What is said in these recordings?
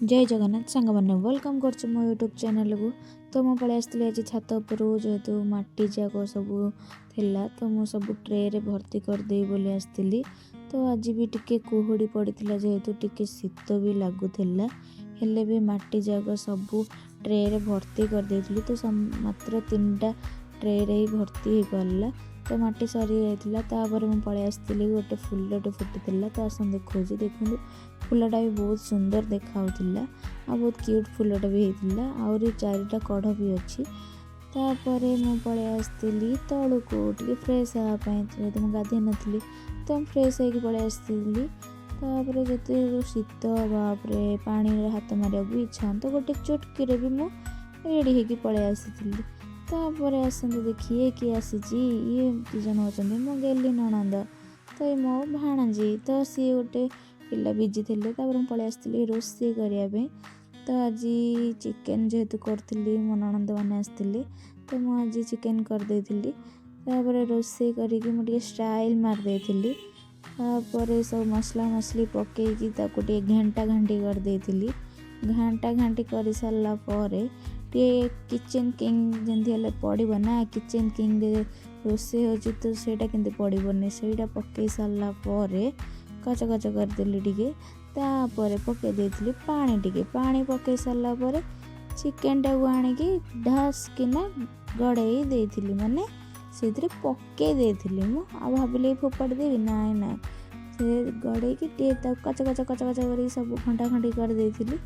ଜୟ ଜଗନ୍ନାଥ ସାଙ୍ଗମାନେ, welcome କରୁଛି ମୋ ୟୁଟ୍ୟୁବ୍ ଚ୍ୟାନେଲ୍କୁ। ତ ମୁଁ ପଳେଇ ଆସିଥିଲି ଆଜି ଛାତ ଉପରୁ। ଯେହେତୁ ମାଟି ଯାକ ସବୁ ଥିଲା, ତ ମୁଁ ସବୁ ଟ୍ରେରେ ଭର୍ତ୍ତି କରିଦେବି ବୋଲି ଆସିଥିଲି। ତ ଆଜି ବି ଟିକେ କୁହୁଡ଼ି ପଡ଼ିଥିଲା, ଯେହେତୁ ଟିକେ ଶୀତ ବି ଲାଗୁଥିଲା, ହେଲେ ବି ମାଟି ଯାକ ସବୁ ଟ୍ରେରେ ଭର୍ତ୍ତି କରିଦେଇଥିଲି। ତ ମାତ୍ର 3ଟା ଟ୍ରେରେ ହିଁ ଭର୍ତ୍ତି ହେଇପାରିଲା, ତ ମାଟି ସରିଯାଇଥିଲା। ତାପରେ ମୁଁ ପଳେଇ ଆସିଥିଲି, ଗୋଟେ ଫୁଲଟେ ଫୁଟିଥିଲା, ତ ଆସନ୍ତୁ ଦେଖାଉଛି। ଦେଖନ୍ତୁ, ଫୁଲଟା ବି ବହୁତ ସୁନ୍ଦର ଦେଖାଯାଉଥିଲା ଆଉ ବହୁତ କ୍ୟୁଟ୍ ଫୁଲଟା ବି ହେଇଥିଲା। ଆହୁରି 4ଟା କଢ଼ ବି ଅଛି। ତାପରେ ମୁଁ ପଳେଇ ଆସିଥିଲି ତଳକୁ ଟିକେ ଫ୍ରେଶ୍ ହେବା ପାଇଁ। ଯେହେତୁ ମୁଁ ଗାଧେଇ ନଥିଲି, ତ ମୁଁ ଫ୍ରେଶ୍ ହେଇକି ପଳେଇ ଆସିଥିଲି। ତାପରେ ଯେତେ ଶୀତ, ବାପରେ, ପାଣିରେ ହାତ ମାରିବାକୁ ବି ଇଚ୍ଛା, ତ ଗୋଟେ ଚୁଟକିରେ ବି ମୁଁ ରେଡ଼ି ହେଇକି ପଳେଇ ଆସିଥିଲି। ତାପରେ ଆସନ୍ତୁ ଦେଖିଏ କିଏ ଆସିଛି। ଇଏ ଦୁଇ ଜଣ ହେଉଛନ୍ତି ମୋ ଗେଲି ନଣନ୍ଦ, ତ ଏ ମୋ ଭାଣେଜୀ। ତ ସିଏ ଗୋଟେ ପିଲା ବିଜି ଥିଲେ। ତାପରେ ମୁଁ ପଳେଇ ଆସିଥିଲି ରୋଷେଇ କରିବା ପାଇଁ। ତ ଆଜି ଚିକେନ୍ ଯେହେତୁ କରୁଥିଲି, ମୋ ନଣନ୍ଦ ମାନେ ଆସିଥିଲେ, ତ ମୁଁ ଆଜି ଚିକେନ୍ କରିଦେଇଥିଲି। ତାପରେ ରୋଷେଇ କରିକି ମୁଁ ଟିକେ ଷ୍ଟାଇଲ୍ ମାରିଦେଇଥିଲି। ତାପରେ ସବୁ ମସଲା ମସଲି ପକେଇକି ତାକୁ ଟିକେ ଘାଣ୍ଟା ଘାଣ୍ଟି କରିଦେଇଥିଲି। ଘାଣ୍ଟା ଘାଣ୍ଟି କରିସାରିଲା ପରେ ଟିକେ କିଚେନ୍ କିଙ୍ଗ ଯେମିତି ହେଲେ ପଡ଼ିବ ନା, କିଚେନ୍ କିଙ୍ଗରେ ରୋଷେଇ ହେଉଛି, ତ ସେଇଟା କେମିତି ପଡ଼ିବନି? ସେଇଟା ପକେଇ ସାରିଲା ପରେ କଚ କଚ କରିଦେଲି ଟିକେ। ତାପରେ ପକେଇ ଦେଇଥିଲି ପାଣି ଟିକେ। ପାଣି ପକେଇ ସାରିଲା ପରେ ଚିକେନଟାକୁ ଆଣିକି ଢାସ୍ କିନା ଗଡ଼େଇ ଦେଇଥିଲି, ମାନେ ସେଇଥିରେ ପକେଇ ଦେଇଥିଲି। ମୁଁ ଆଉ ଭାବିଲି ଫୋପାଡ଼ି ଦେବି, ନାଇଁ ନାଇଁ, ସେ ଗଡ଼େଇକି ଟିକେ ତାକୁ କଚ କଚ କଚ କଚ କରିକି ସବୁ ଘଣ୍ଟା ଘଣ୍ଟି କରିଦେଇଥିଲି।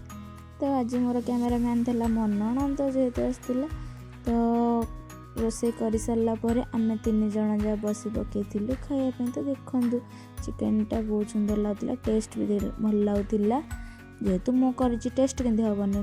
ତ ଆଜି ମୋର କ୍ୟାମେରାମ୍ୟାନ୍ ଥିଲା ମୋ ନଣନ୍ଦ, ଯେହେତୁ ଆସିଥିଲା। ତ ରୋଷେଇ କରିସାରିଲା ପରେ ଆମେ 3 ଜଣ ଯାକ ବସି ପକେଇଥିଲୁ ଖାଇବା ପାଇଁ। ତ ଦେଖନ୍ତୁ, ଚିକେନଟା ବହୁତ ସୁନ୍ଦର ଲାଗୁଥିଲା, ଟେଷ୍ଟ ବି ଭଲ ଲାଗୁଥିଲା। ଯେହେତୁ ମୁଁ କରିଛି, ଟେଷ୍ଟ କେମିତି ହେବନି?